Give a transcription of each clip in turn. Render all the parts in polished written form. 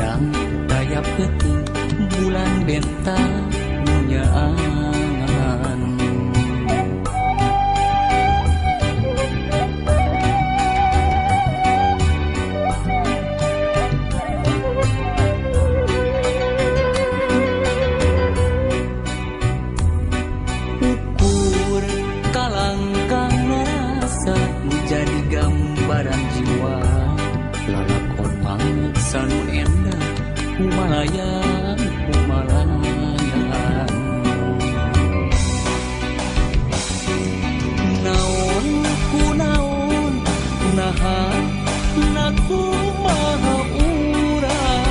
berang daya peuting bulan bentang nyaangan. Ukur kalangkang narasa jadi gambaran jiwa lalakon mangsa nu endah kumalayang kumalayang. Naon ku naon naha nakumaha urang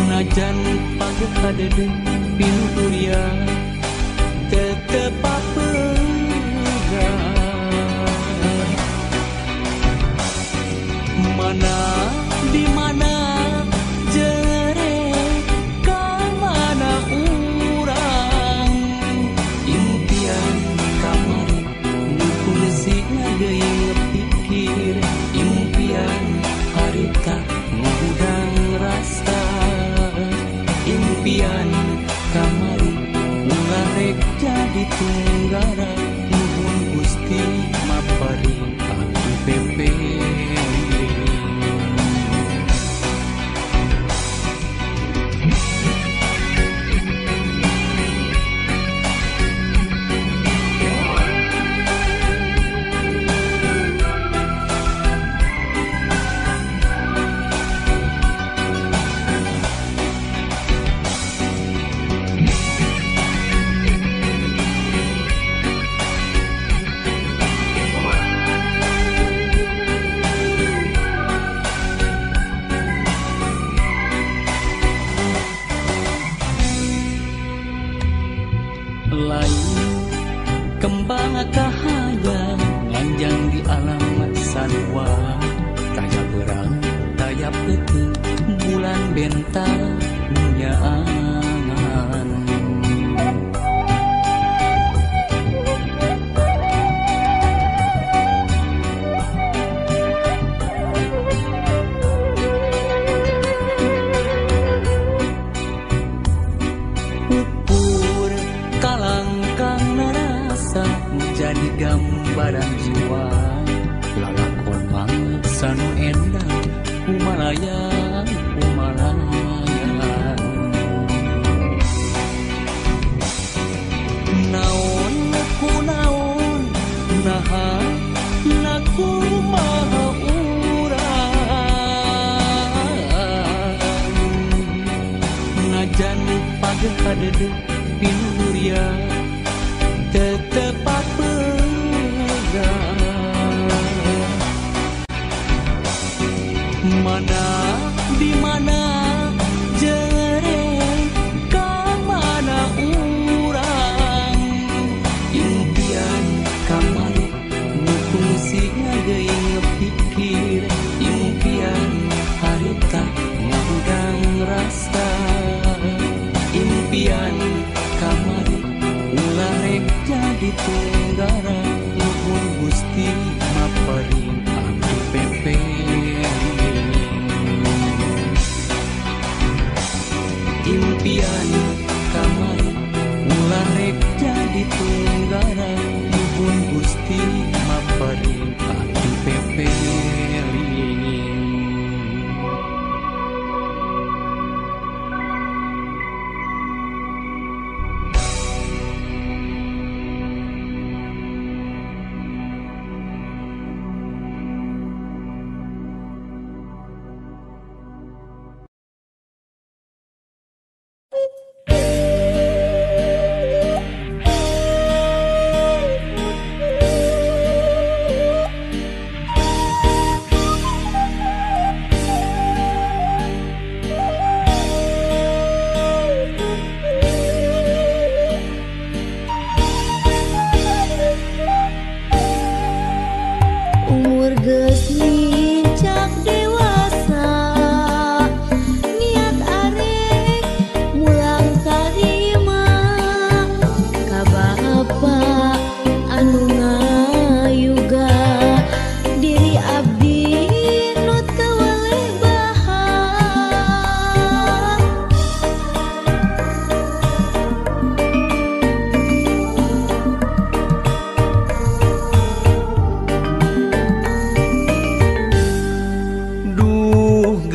najan pageh kadede pinuh duria tetep papegang. Mana di mana jere ka mana urang impian kamari nu kungsi ngageuing pikir impian harita ngahudang rasa impian kamari ulah rek jadi tunggara nuhun Gusti maparin abdi pepe. Lain kembang kahayang nganjang di alam sanua taya berang taya peuting bulan bentang nyaangan. Ukur kalangkang narasa jadi gambaran jiwa lalakon mangsa nu endah kumalayang kumalayang. Naon ku naon naha nakumaha urang najan pageh kadede pinuh duria tetep papegang. Mana di mana jere ka mana urang impian kamari nu kungsi ngageuing pikir impian harita ngahudang rasa impian kamari ulah rek jadi tunggara nuhun Gusti maparin abdi pepe. Impian kamari ulah rek jadi tunggara nuhun Gusti maparin abdi pepe.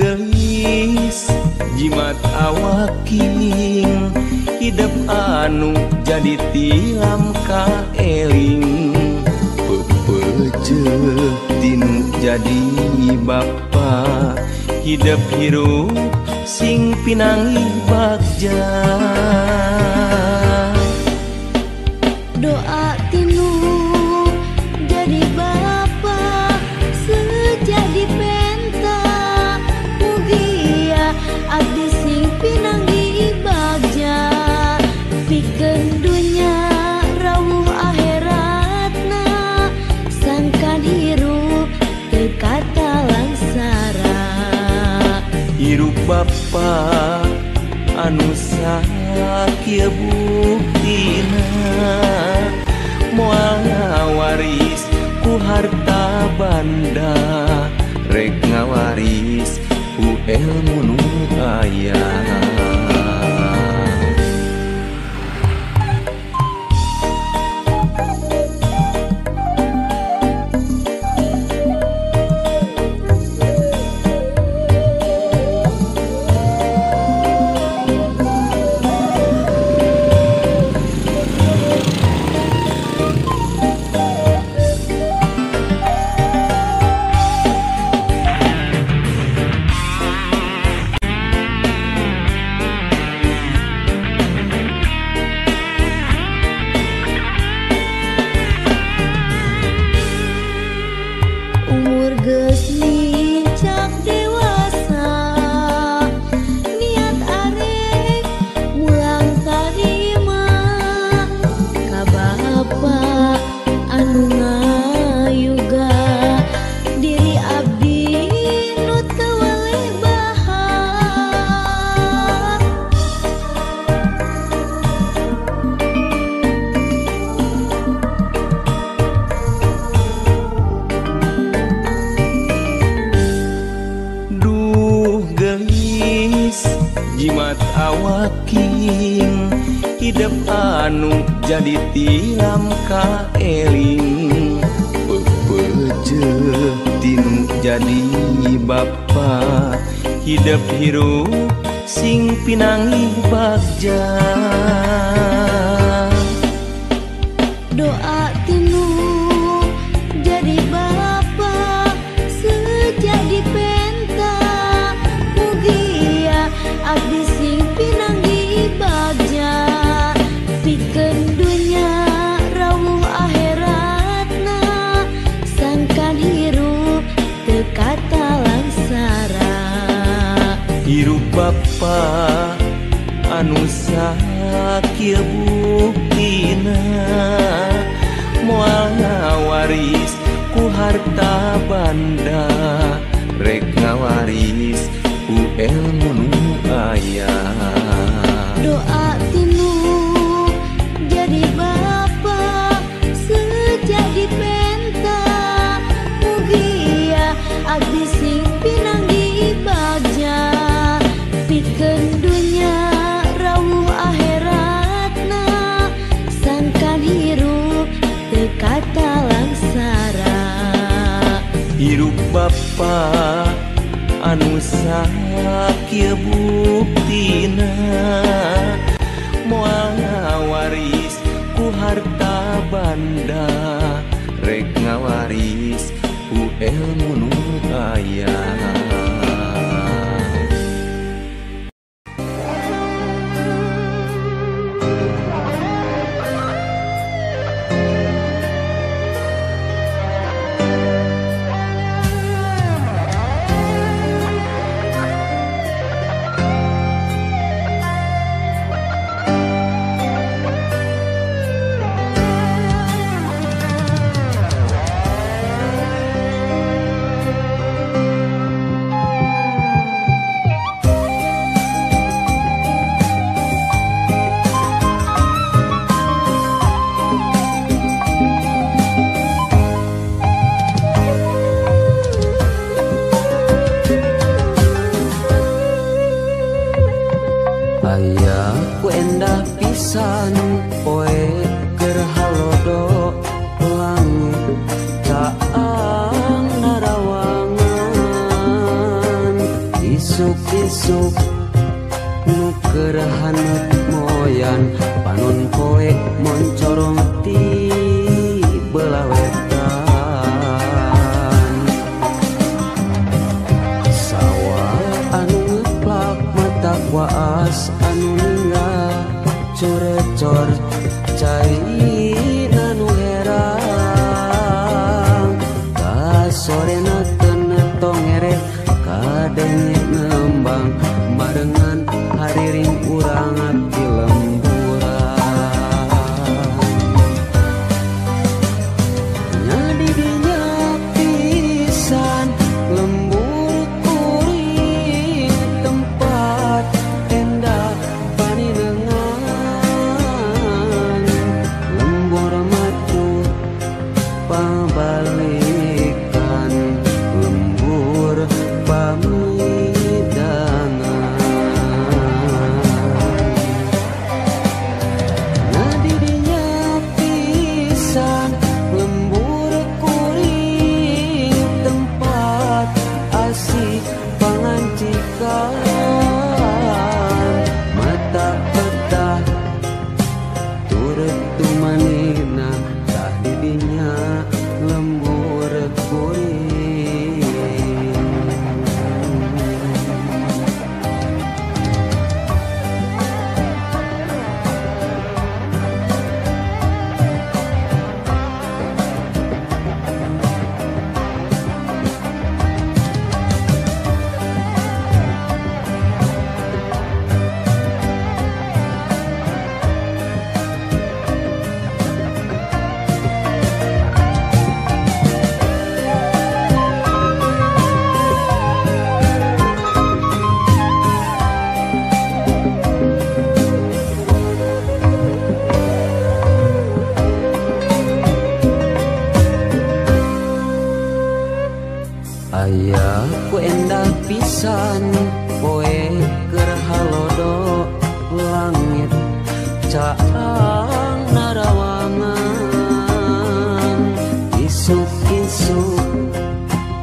Geulis jimat awaking hidep anu jadi tilam kaeling pepejeuh tinu jadi bapa hidep hirup sing pinanggih bagja. Doa tinu jadi bapa sejadi penta mugia abdi sing pinanggih bagja pikeun dunya rawuh akhiratna sangkan hirup teu kata langsara. Hirup bapa anu sakieu buktina moal ngawaris ku harta banda rek ngawaris ku ilmu nu aya. Jimat awaking hidep anu jadi tilam kaeling pepejeuh tinu jadi bapa hidep hirup sing pinanggih bagja. Doa tinu jadi bapa sejadi penta mugia abdi sing pinanggih bagja pikeun dunya rawuh akhiratna sangkan hirup teu kata langsara. Hirup bapa anu sakieu buktina moal ngawaris ku harta banda rek ngawaris ku ilmu nu aya. Doa tinu jadi bapa sejadi penta mugia abdi sing pinanggih bagja pikeun dunya rawuh akhiratna sangkan hirup teu kata langsara. Hirup bapa anu sakieu buktina moal ngawaris ku harta banda rek ngawaris ku ilmu nu aya. Ku endah pisan poe keur halodo langit caang narawangan di Isuk-isuk nu keur haneut moyan panon poe moncorong ti belah wetan. Sawah anu ngeplak mata waas anu ninggal curecor cai nanu herang. Kasorena teu tongere kadenge ngembang barengan hariring urang di lemburan. Nya didinya pisan lembur kuring tempat endah paninengan. Lembur matu pabalikan lembur pamidangan. Nah didinya pisan lembur kuring tempat asih pangancikan. Mata petah turut tumanina tah didinya lembur kuring. Aya ku endah pisan poe keur halodo langit caang narawangan. Isuk-isuk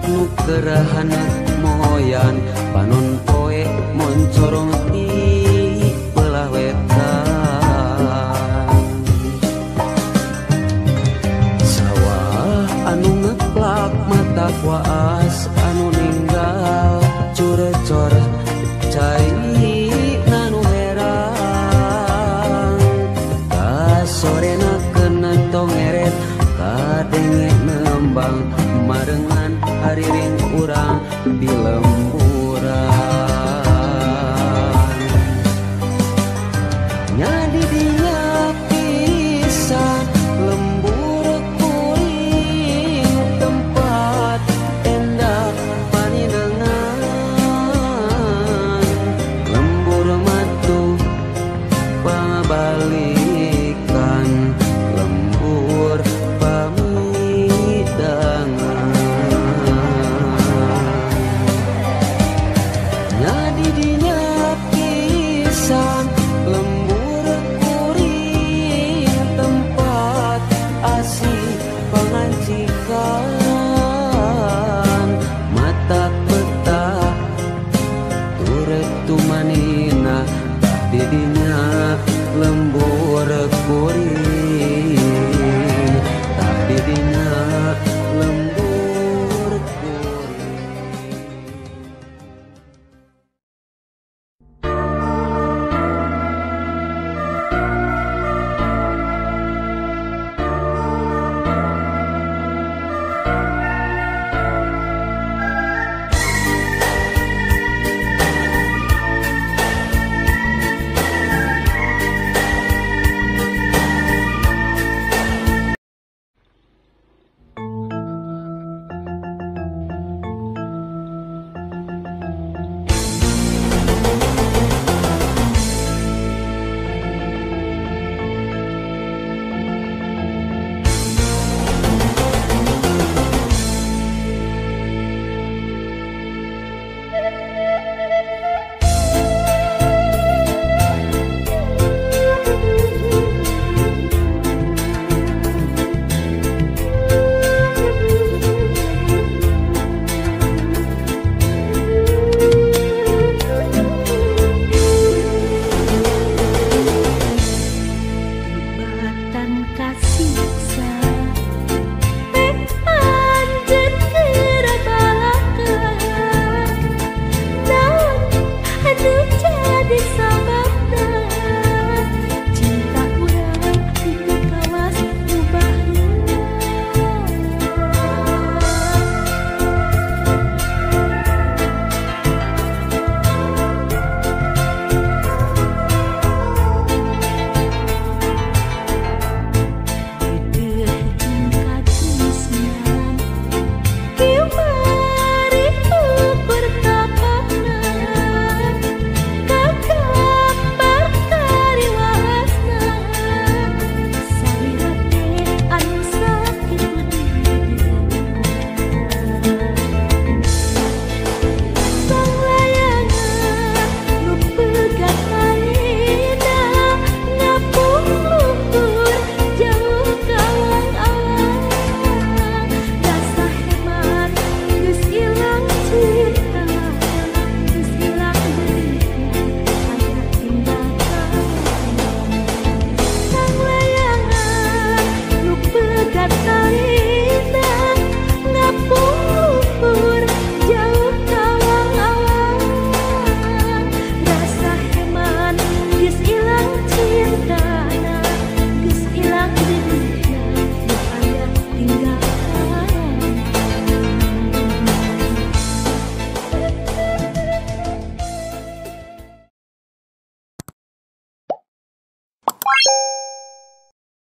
nu keur haneut moyan panon poe moncorong ti belah wetan. Sawah anu ngeplak mata waas anu ninggal curecor cai nanu herang. Kasorena keuna tongeret kadenge nembang marengan hariring urang di lembur.